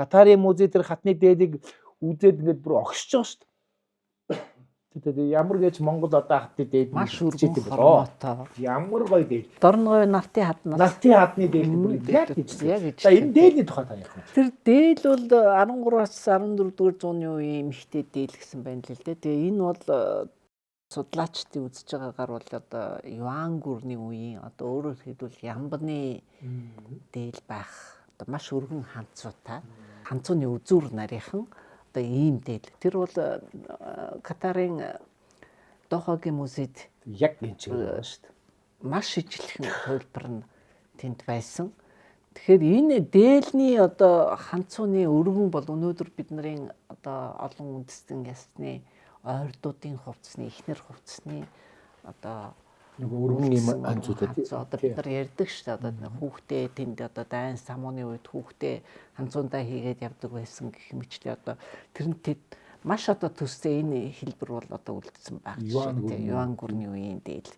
Катарын музей дээр хатны дээлийг үзээд ингээд бүр огшиж байгаа шүү дээ. Тэгээд ямар гэж Монгол одоо хатны дээл Маш өргөн хормоотой. Ямар гоё дээл. Дорногов нартын хаднаас. Нартын хадны дээл бүр яг яг ижил. За, энэ дээлний тухай та ярих уу? Тэр дээл бол 13-аас 14 дугаар зууны үеийн эмэгтэй дээл гэсэн байна л дээ. Тэгээ энэ бол судлаачдын үзэж байгаагаар бол одоо Юан гүрний үеийн, одоо өөрөөр хэлбэл Ямбны дээл байх. Одоо маш өргөн ханцуутай. Ханцууны үзүүр нарийнхан одоо ийм дээл. Тэр бол Катарын Дохагийн музейд яг энэ чиг байна шүү дээ. Маш ижилхэн хувилбар нь тэнд байсан. Тэгэхээр энэ дээлний одоо ханцууны өргөн бол өнөөдөр бидний одоо олон үндэстэн ясны ойрдуудын хувцсны, эхнэр хувцсны одоо нөгөө өргөн юм ханцуудад одоо бид нар ярьдаг шүү дээ. Одоо хүүхдээ тэнд одоо дайн самууны үед хүүхдээ ханцуундаа хийгээд явдаг байсан гэх мэтчлээ, одоо тэрнтэй маш одоо төстэй энэ хэлбэр бол одоо үлдсэн байх жишээтэй. Юан гүрний үеийн дээл.